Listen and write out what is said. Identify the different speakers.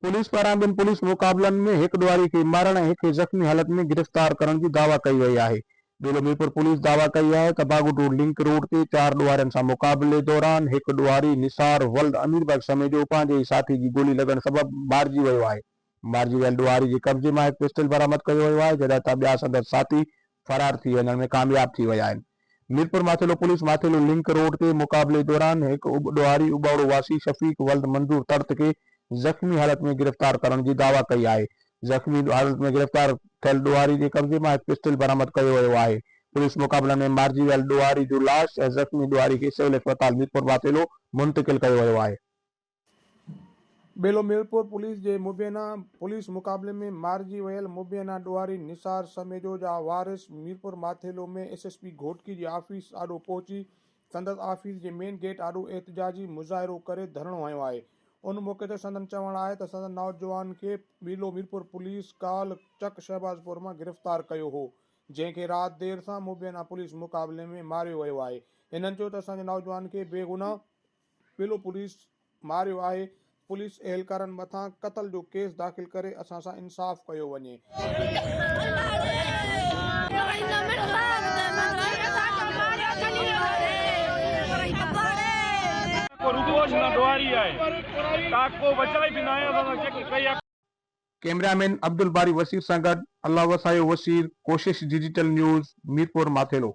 Speaker 1: Police پاران ٻن police مقابلن ۾ هڪ ڏوهاري کي مارڻ ۽ هڪ کي زخمي حالت ۾ گرفتار ڪرڻ جي دعويٰ ڪئي وئي آهي. ٻيلو ميرپور پوليس دعويٰ ڪئي آهي ته باگوٽو لنڪ روڊ تي چار ڏوهارين سان مقابلي دوران هڪ ڏوهاري نثار ولد امير بخش سميجو پنهنجي ئي ساٿي جي گولي لڳڻ سبب مارجي ويو آهي. مارجي ويل ڏوهاري جي قبضي مان هڪ پسٽل برآمد ڪيو ويو آهي جڏهن ته ٻيا سندس ساٿي فرار ٿي وڃڻ ۾ ڪامياب ٿي ويا آهن. Mirpur Mathelo police Mathelo link road تي مقابلي دوران هڪ ڏوهاري اٻاوڙو واسي شفيق ولد منظور تڙت کي زخمي حالت ۾ گرفتار ڪرڻ جي دعويٰ ڪئي آهي. زخمي حالت ۾ گرفتار ٿيل ڏوهاري جي قبضي مان هڪ پسٽل برآمد ڪيو ويو آهي. پوليس مقابلن ۾ مارجي ويل ڏوهاري جو لاش ۽ زخمي ڏوهاري کي سول اسپتال ميرپور ماٿيلو منتقل ڪيو ويو آهي.
Speaker 2: ٻيلو ميرپور پوليس جي مبينا پوليس مقابلي ۾ مارجي ويل مبينا ڏوهاري نثار سميجو جا وارث Mirpur Mathelo ۾ S S P Ghotki جي آفيس آڏو پهچي سندس آفيس جي مين گيٽ آڏو احتجاجي مظاهرو ڪري ڌرڻو هنيو آهي ان موقعي تي سندن چوڻ آهي ته سندن نوجوان کي ٻيلو ميرپور پوليس ڪالهه چڪ شهبازپور مان گرفتار ڪيو هو جنهن کي رات دير سان مبينا پوليس مقابلي ۾ ماريو ويو آهي هنن چيو ته اسان جي نوجوان کي بيگناهه ٻيلو پوليس ماريو آهي، پوليس اهلڪارن مٿان قتل جو ڪيس داخل ڪري اسان سان انصاف ڪيو وڃي.
Speaker 1: ڪئميرا مين عبدالباري وسير سان گڏ الله وسايو وسير، ڪوشش ڊجيٽل نيوز، ميرپور ماٿيلو.